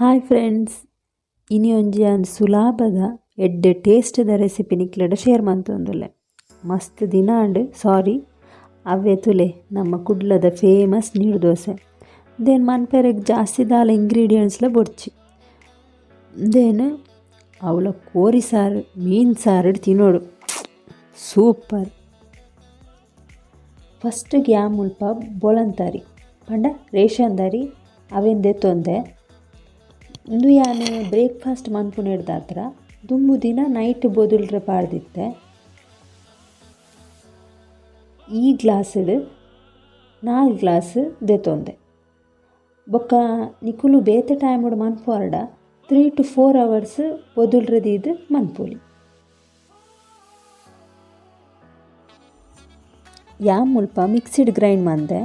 Hi friends, ಇನಿ ಒಂಜಿ ಯಾನ್ ಸುಲಾಭದ ಎಡ್ಡೆ ಟೇಸ್ಟ್ದ ರೆಸಿಪಿ ನಿಕ್ಲೆಡ ಶೇರ್ ಮಂತೊಂದುಲ್ಲೆ. ಮಸ್ತ್ ದಿನ ಆಂಡ್, ಸಾರಿ. ಅವ್ವೆ ತುಲೆ ನಮ್ಮ ಕುಡ್ಲದ ಫೇಮಸ್ ನೀರು ದೋಸೆ. ದೇನ್ ಮನ್ಪೆರೆಗ್ ಜಾಸ್ತಿ ದಾಲ ಇಂಗ್ರೀಡಿಯೆಂಟ್ಸ್ಲ ಬೊಡ್ಚಿ. ದೇನ್ ಅವಳ ಕೋರಿ ಸಾರು ಮೀನು ಸಾರು ತಿನ್ನೋಡು ಸೂಪರ್. ಫಸ್ಟ್ಗೆ ಯಾ ಮುಲ್ಪ ಬೊಳಂತರಿ ಪಂಡ ರೇಷನ್ ದರಿ ಅವೆನ್ ದೆತ್ತೊಂದೆ. ಉಂದು ಯಾನ್ ಬ್ರೇಕ್ಫಾಸ್ಟ್ ಮನ್ಪುನೆಡ್ದಾತ್ರ ದುಂಬು ದಿನ ನೈಟ್ ಬೊದುಲ್ರೆ ಪಾಡ್ದಿತ್ತೆ. ಈ ಗ್ಲಾಸ್ಡ್ 4 ಗ್ಲಾಸ್ ದೆತ್ತೊಂದೆ. ಬೊಕ್ಕ ನಿಕುಲು ಬೇತೆ ಟೈಮುಡು ಮನ್ಪುವರ್ಡ 3 ಟು 4 ಅವರ್ಸ್ ಬೊದುಲ್ರೆ ದೀದ್ ಮನ್ಪೊಲಿ. ಯಾನ್ ಮುಲ್ಪ ಮಿಕ್ಸಿಡ್ ಗ್ರೈಂಡ್ ಮಂದೆ.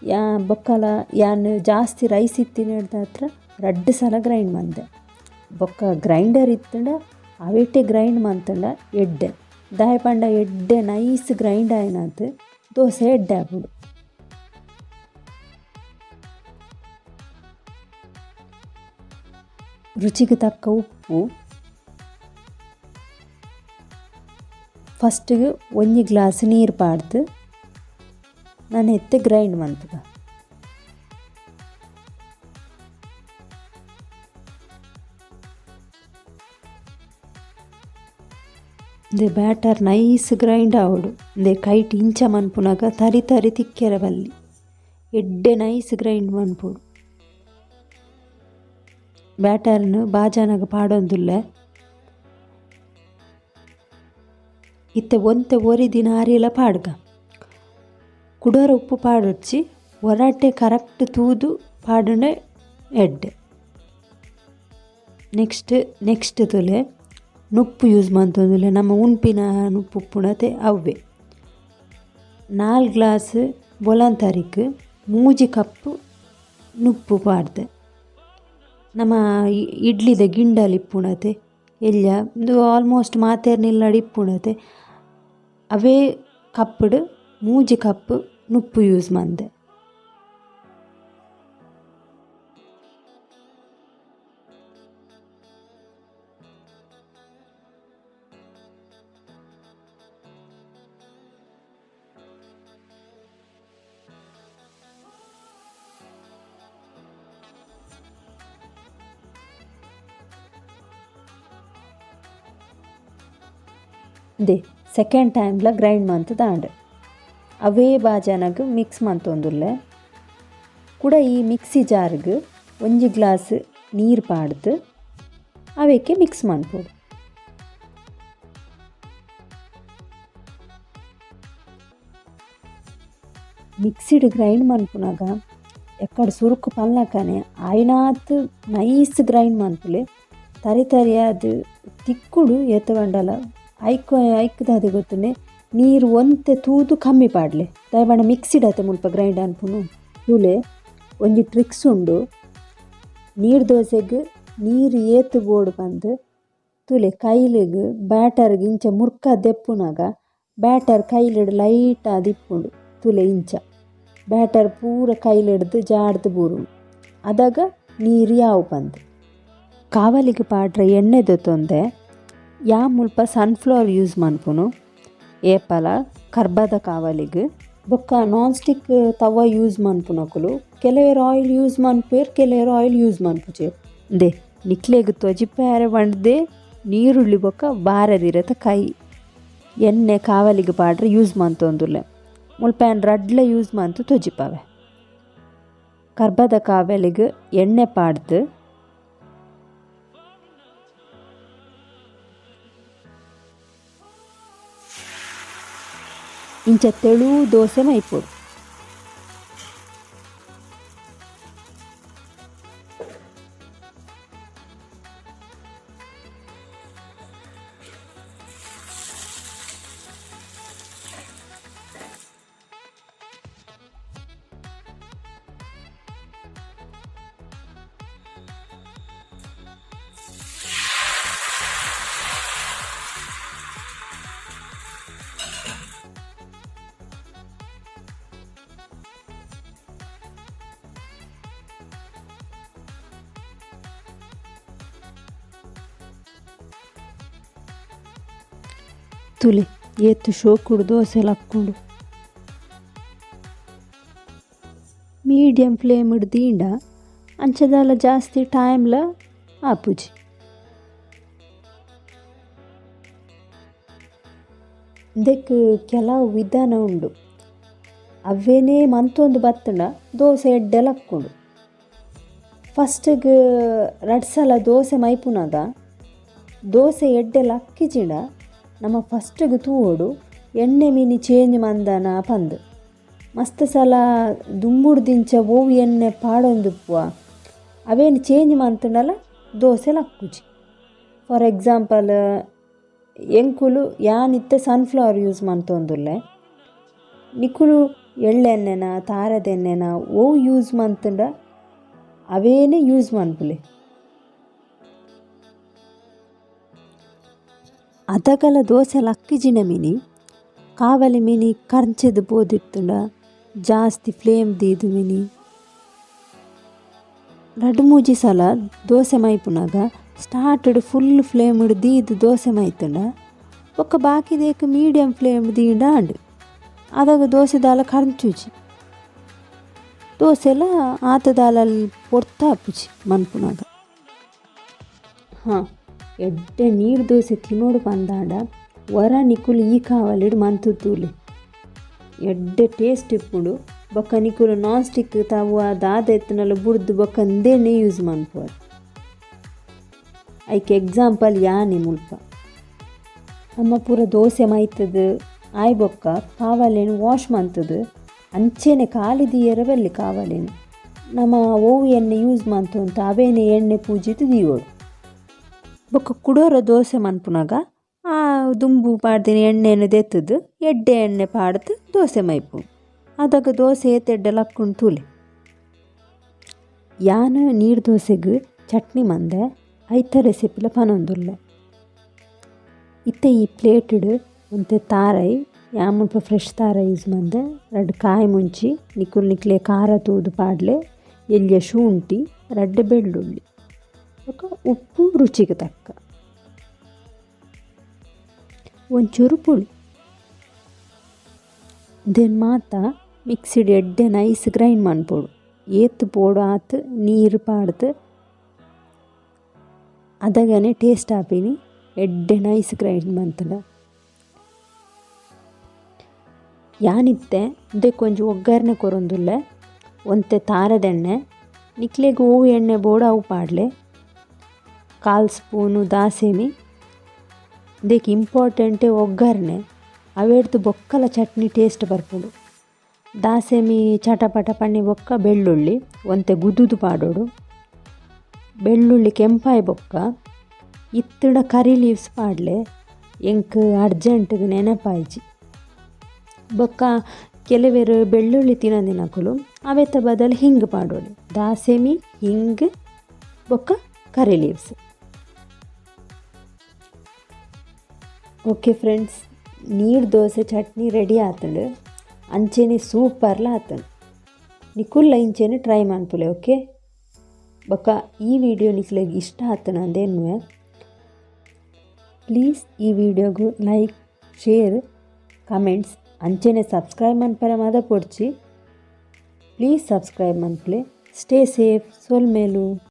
ಯಾ ಬೊಕ್ಕಲ ಯಾನ್ ಜಾಸ್ತಿ ರೈಸ್ ಇತ್ತಿನೆಡ್ದಾತ್ರ 2 ಸಲ ಗ್ರೈಂಡ್ ಮಂದೆ. ಬೊಕ್ಕ ಗ್ರೈಂಡರ್ ಇತ್ತಂಡ ಅವೆಟೆ ಗ್ರೈಂಡ್ ಮಂತಂಡ ಎಡ್ಡೆ. ದಾಯೆ ಪಂಡ ಎಡ್ಡೆ ನೈಸ್ ಗ್ರೈಂಡ್ ಆಯಿನಾತ್ ದೋಸೆ ಎಡ್ಡೆ ಆಪುಂಡು. ರುಚಿಗೆ ತಕ್ಕ ಉಪ್ಪು. ಫಸ್ಟಿಗೆ 1 ಗ್ಲಾಸ್ ನೀರು ಪಾಡ್ದು ನಾನು ಎತ್ತೆ ಗ್ರೈಂಡ್ ಮಂತುಗ. ಇಂದೆ ಬ್ಯಾಟರ್ ನೈಸ್ ಗ್ರೈಂಡ್ ಆವೊಡು. ಇಂದೆ ಕೈಟ್ ಇಂಚ ಮನ್ಪುನಗ ತರಿ ತರಿ ತಿಕ್ಕೆರೆ ಬಲ್ಲಿ. ಎಡ್ಡೆ ನೈಸ್ ಗ್ರೈಂಡ್ ಮನ್ಪೊಡು. ಬ್ಯಾಟರ್ನ್ ಬಾಜನಗ ಪಾಡೊಂದುಲ್ಲೆ. ಇತ್ತೆ ಒಂತೆ ಒರಿ ದಿನ ಅರಿಲ ಪಾಡ್ಗ. ಕುಡೋರ ಉಪ್ಪು ಪಾಡೊಡ್ಚಿ ಒರಾಟೆ ಕರೆಕ್ಟ್ ತೂದು ಪಾಡುಂಡೆ ಎಡ್ಡೆ. ನೆಕ್ಸ್ಟ್ ನೆಕ್ಸ್ಟ್ ತುಲೆ ನುಪ್ಪು ಯೂಸ್ ಮಂತೊಂದುಲ್ಲೆ. ನಮ್ಮ ಉನ್ಪಿನ ನುಪ್ಪು ಉಪ್ಪುನತೆ ಅವ್ವೆ. 4 ಗ್ಲಾಸ್ ಬೊಲಂತರಿಕ್ 3 ಕಪ್ ನುಪ್ಪು ಪಾಡ್ದೆ. ನಮ್ಮ ಇಡ್ಲಿದ ಗಿಂಡಲ್ ಇಪ್ಪುನತೆ ಎಲ್ಯ ಉಂದು ಆಲ್ಮೋಸ್ಟ್ ಮಾತೆರ್ನ ಇಲ್ಲಡ್ ಇಪ್ಪುನತೆ ಅವೇ ಕಪ್ಡ್ 3 ಕಪ್ ನುಪ್ಪು ಯೂಸ್ ಮಂದೆ. ದೆ ಸೆಕೆಂಡ್ ಟೈಮ್ಲ ಗ್ರೈಂಡ್ ಮಂತುದಾಂಡ್. ಅವೇ ಬಾಜನಗ್ ಮಿಕ್ಸ್ ಮಂತೊಂದುಲ್ಲೆ. ಕುಡ ಈ ಮಿಕ್ಸಿ ಜಾರ್ಗ್ 1 ಗ್ಲಾಸ್ ನೀರು ಪಾಡ್ದು ಅವೆಕ್ಕೆ ಮಿಕ್ಸ್ ಮನ್ಪೊಡು. ಮಿಕ್ಸಿಡ್ ಗ್ರೈಂಡ್ ಮನ್ಪುನಗ ಎಕ್ಕಡ ಸುರುಕು ಪಲ್ನಕನೆ ಆಯಿನಾತ್ ನೈಸ್ ಗ್ರೈಂಡ್ ಮನ್ಪುಲೆ. ತರಿ ತರಿಯಾದ್ ತಿಕ್ಕುಡು ಏತ್ ಪಂಡಲ ಐಕ್ ಐಕ್ದಾದೆ ಗೊತ್ತುಂಡೆ ನೀರು ಒಂತೆ ತೂದು ಕಮ್ಮಿ ಪಾಡ್ಲೆ. ದಾಯೆ ಪಂಡ ಮಿಕ್ಸಿಡ್ ಆತೆ ಮುಲ್ಪ ಗ್ರೈಂಡ್ ಅನ್ಪುನು. ತೂಲೆ ಒಂಜಿ ಟ್ರಿಕ್ಸ್ ಉಂಡು. ನೀರು ದೋಸೆಗ್ ನೀರು ಏತ್ ಬೋಡು ಪಂದ್ ತೂಲೆ ಕೈಲಿಗ್ ಬ್ಯಾಟರ್ಗ್ ಇಂಚ ಮುರ್ಕ ದೆಪ್ಪುನಗ ಬ್ಯಾಟರ್ ಕೈಲಿಡ್ ಲೈಟ್ ಆದ್ ಇಪ್ಪುಂಡು. ತೂಲೆ ಇಂಚ ಬ್ಯಾಟರ್ ಪೂರ ಕೈಲಿಡ್ದು ಜಾಡ್ದು ಬೂರುಂಡು. ಅದಾಗ ನೀರು ಯಾವು ಪಂದ್. ಕಾವಲಿಗ್ ಪಾಡ್ರೆ ಎಣ್ಣೆ ದೆತ್ತೊಂದೆ. ಯಾ ಮುಲ್ಪ ಸನ್ಫ್ಲವರ್ ಯೂಸ್ ಮನ್ಪುನು ಏಪಲ ಕರ್ಬದ ಕಾವಲಿಗ್. ಬೊಕ್ಕ ನಾನ್ ಸ್ಟಿಕ್ ತವ ಯೂಸ್ ಮನ್ಪುನಕುಲು ಕೆಲವೆರ್ ಆಯಿಲ್ ಯೂಸ್ ಮನ್ಪುವೆರ್, ಕೆಲವೆರ್ ಆಯಿಲ್ ಯೂಸ್ ಮನ್ಪುಜೆರ್. ಇಂದೆ ನಿಕ್ಲೆಗ್ ತೊಜಿಪಾಯೆರೆ ಪಂಡ್ದೇ ನೀರುಳ್ಳಿ ಬೊಕ್ಕ ಬಾರೆದಿರತ ಕೈ ಎಣ್ಣೆ ಕಾವಲಿಗ್ ಪಾಡ್ರೆ ಯೂಸ್ ಮಂತೊಂದುಲ್ಲೆ. ಮುಲ್ಪ ಯಾನ್ ರಡ್ಡ್ಲ ಯೂಸ್ ಮಂತ್ ತೊಜಿಪಾವೆ. ಕರ್ಬದ ಕಾವಲಿಗ್ ಎಣ್ಣೆ ಪಾಡ್ದು ಇಂಚ ತೆಳು ದೋಸೆ ಮೈಪೊಡು. ತೂಲೆ ಏತ್ ಶೋಕುಡು ದೋಸೆ ಲಕ್ಕುಂಡು. ಮೀಡಿಯಂ ಫ್ಲೇಮ್ ದೀಂಡ ಅಂಚದಾಲ ಜಾಸ್ತಿ ಟೈಮ್ಲ ಆಪುಜಿ. ಇಂದೆಕ್ ಕೆಲವು ವಿಧಾನ ಉಂಡು. ಅವ್ವೇನೇ ಮಂತೊಂದು ಬತ್ತುಂಡ ದೋಸೆ ಎಡ್ಡೆ ಲಕ್ಕುಂಡು. ಫಸ್ಟ್ಗ್ ರಡ್ಡ್ ಸಲ ದೋಸೆ ಮೈಪುನಗ ದೋಸೆ ಎಡ್ಡೆ ಲಕ್ಕಿಜಿಂಡ ನಮ ಫಸ್ಟ್ಗ್ ತೂವೊಡು ಎಣ್ಣೆ ಮಿನಿ ಚೇಂಜ್ ಮಂದನ ಪಂದ್. ಮಸ್ತ್ ಸಲ ದುಂಬುಡ್ದಿಂಚ ಒವು ಎಣ್ಣೆ ಪಾಡೊಂದುಪ್ಪುವ ಅವೇನು ಚೇಂಜ್ ಮಂತುಂಡಲ ದೋಸೆ ಲಕ್ಕುಜಿ. ಫಾರ್ ಎಕ್ಸಾಂಪಲ್ ಎಂಕುಲು ಯಾನ್ ಇತ್ತೆ ಸನ್ಫ್ಲವರ್ ಯೂಸ್ ಮಂತೊಂದುಲ್ಲೆ. ನಿಕುಲು ಎಳ್ಳೆಣ್ಣೆನ ತಾರೆದ ಎಣ್ಣೆನ ಒವು ಯೂಸ್ ಮಂತುಂಡ ಅವೇನೆ ಯೂಸ್ ಮನ್ಪುಲೆ. ಅದಗಲ ದೋಸೆ ಲಕ್ಕಿಜಿಂಡ ಮಿನಿ ಕಾವಲಿ ಮಿನಿ ಕರ್ಂಚಿದ್ ಪೋದಿತ್ತುಂಡ ಜಾಸ್ತಿ ಫ್ಲೇಮ್ ದೀದ್ ಮಿನಿ ರಡ್ಡ್ ಮೂಜಿ ಸಲ ದೋಸೆ ಮೈಪುನಗ ಸ್ಟಾರ್ಟ್ಡ್ ಫುಲ್ ಫ್ಲೇಮ್ಡ್ ದೀದ್ ದೋಸೆ ಮೈತುಂಡ ಬೊಕ್ಕ ಬಾಕಿದೆಕ್ ಮೀಡಿಯಂ ಫ್ಲೇಮ್ ದೀಂಡ ಆಂಡ್. ಅದಗ ದೋಸೆ ದಾಲ ಕರ್ಂಚುಜಿ, ದೋಸೆಲ ಆತ್ ದಾಲ ಪೊರ್ತು ಆಪುಜಿ ಮನ್ಪುನಗ. ಹಾಂ, ಎಡ್ಡೆ ನೀರು ದೋಸೆ ತಿನ್ನೋಡು ಪಂದಾಂಡ ಒರ ನಿಕುಲು ಈ ಕಾವಲಿಡ್ ಮಂತ್ ತೂಲೆ, ಎಡ್ಡೆ ಟೇಸ್ಟ್ ಇಪ್ಪುಂಡು. ಬೊಕ್ಕ ನಿಕುಲು ನಾನ್ ಸ್ಟಿಕ್ ತವ ದಾದ ಇತ್ತುಂಡಲ ಬುಡ್ದು ಬೊಕ್ಕ ಉಂದೆನೆ ಯೂಸ್ ಮನ್ಪುವರ್. ಐಕ್ ಎಕ್ಸಾಂಪಲ್ ಯಾನೆ ಮುಲ್ಪ. ನಮ ಪೂರ ದೋಸೆ ಮೈತುದು ಆಯಿ ಬೊಕ್ಕ ಕಾವಲಿನ್ ವಾಶ್ ಮಂತುದು ಅಂಚೆನೆ ಖಾಲಿ ದೀಯೆರೆ ಬಲ್ಲಿ ಕಾವಲಿನ್. ನಮ ಒವು ಎಣ್ಣೆ ಯೂಸ್ ಮಂತೊಂತ ಅವೇನೆ ಎಣ್ಣೆ ಪೂಜಿದ್ ದೀವೊಡು. ಬೊಕ್ಕ ಕುಡೊರ ದೋಸೆ ಮನ್ಪುನಗ ಆ ದುಂಬು ಪಾಡ್ದಿನ ಎಣ್ಣೆನ್ ದೆತ್ತುದು ಎಡ್ಡೆ ಎಣ್ಣೆ ಪಾಡ್ದು ದೋಸೆ ಮೈಪೊಡು. ಅದಗ ದೋಸೆ ಏತ್ ಎಡ್ಡೆ ಲಕ್ಕುಂಡು ತೂಲೆ. ಯಾನ್ ನೀರು ದೋಸೆಗ್ ಚಟ್ನಿ ಮಂದೆ ಐತ ರೆಸಿಪಿಲ ಪನೊಂದುಲ್ಲೆ. ಇತ್ತೆ ಈ ಪ್ಲೇಟ್ಡ್ ಒಂತೆ ತಾರೈ, ಯಾನ್ ಮುಲ್ಪ ಫ್ರೆಶ್ ತಾರೈ ಯೂಸ್ ಮಂದೆ, ರಡ್ಡ್ ಕಾಯಿ ಮುಂಚಿ, ನಿಕುಲು ನಿಕ್ಲೆ ಖಾರ ತೂದು ಪಾಡ್ಲೆ, ಎಲ್ಯ ಶುಂಠಿ, ರಡ್ಡ್ ಬೆಳ್ಳುಳ್ಳಿ, ಬೊಕ ಉಪ್ಪು ರುಚಿಗ್ ತಕ್ಕ, ಒಂಚೂರು ಪುಳಿ. ಉಂದೆನ್ ಮಾತ ಮಿಕ್ಸಿಡ್ ಎಡ್ಡೆ ನೈಸ್ ಗ್ರೈಂಡ್ ಮನ್ಪೊಡು. ಏತ್ ಬೋಡು ಆತ್ ನೀರು ಪಾಡ್ದು ಅದಗನೆ ಟೇಸ್ಟ್ ಆಪಿನಿ ಎಡ್ಡೆ ನೈಸ್ ಗ್ರೈಂಡ್ ಮಂತ್ಂಡ. ಯಾನಿತ್ತೆ ಉಂದೆಕ್ ಒಂಜಿ ಒಗ್ಗರಣೆ ಕೊರೊಂದುಲ್ಲೆ. ಒಂತೆ ತಾರೆದ ಎಣ್ಣೆ, ನಿಕ್ಲೆಗ್ ಒವು ಎಣ್ಣೆ ಬೋಡು ಅವು ಪಾಡ್ಲೆ, ಕಾಲ್ ಸ್ಪೂನು ದಾಸೆಮಿ. ಉಂದೆಕ್ ಇಂಪಾರ್ಟೆಂಟೇ ಒಗ್ಗರಣೆ, ಅವೆಡ್ದ್ ಬೊಕ್ಕಲ ಚಟ್ನಿ ಟೇಸ್ಟ್ ಬರ್ಪುಂಡು. ದಾಸೆಮಿ ಚಟಪಟ ಪನ್ನಿ ಬೊಕ್ಕ ಬೆಳ್ಳುಳ್ಳಿ ಒಂತೆ ಗುದ್ದುದು ಪಾಡೊಡು. ಬೆಳ್ಳುಳ್ಳಿ ಕೆಂಪಾಯಿ ಬೊಕ್ಕ ಇತ್ತುಂಡ ಕರಿ ಲೀವ್ಸ್ ಪಾಡ್ಲೆ, ಎಂಕ್ ಅರ್ಜೆಂಟ್ಗ್ ನೆನಪಾಯಿಜಿ. ಬೊಕ್ಕ ಕೆಲವೆರ್ ಬೆಳ್ಳುಳ್ಳಿ ತಿನಂದಿನಕುಲು ಅವೆತ ಬದಲು ಹಿಂಗ್ ಪಾಡೊಲಿ. ದಾಸೆಮಿ, ಹಿಂಗ್ ಬೊಕ್ಕ ಕರಿ leaves. Okay friends, ನೀರು ದೋಸೆ ಚಟ್ನಿ ರೆಡಿ ಆತುಂಡು. ಅಂಚೆನೆ ಸೂಪರ್ಲ ಆತುಂಡು. ನಿಕುಲ್ಲ ಇಂಚೆನೆ ಟ್ರೈ ಮನ್ಪುಲೆ. ಓಕೆ, ಬೊಕ್ಕ ಈ ವಿಡಿಯೋ ನಿಕ್ಲೆಗ್ ಇಷ್ಟ ಆತುಂಡು ಅಂದ್ ಎನ್ನುವೆ. ಪ್ಲೀಸ್ ಈ ವಿಡಿಯೋಗು like, share, comments ಅಂಚೆನೆ ಸಬ್ಸ್ಕ್ರೈಬ್ ಮನ್ಪೆರೆ ಮದಪೊಡ್ಚಿ. ಪ್ಲೀಸ್ ಸಬ್ಸ್ಕ್ರೈಬ್ ಮನ್ಪುಲೆ. Stay safe. ಸೊಲ್ಮೆಲು.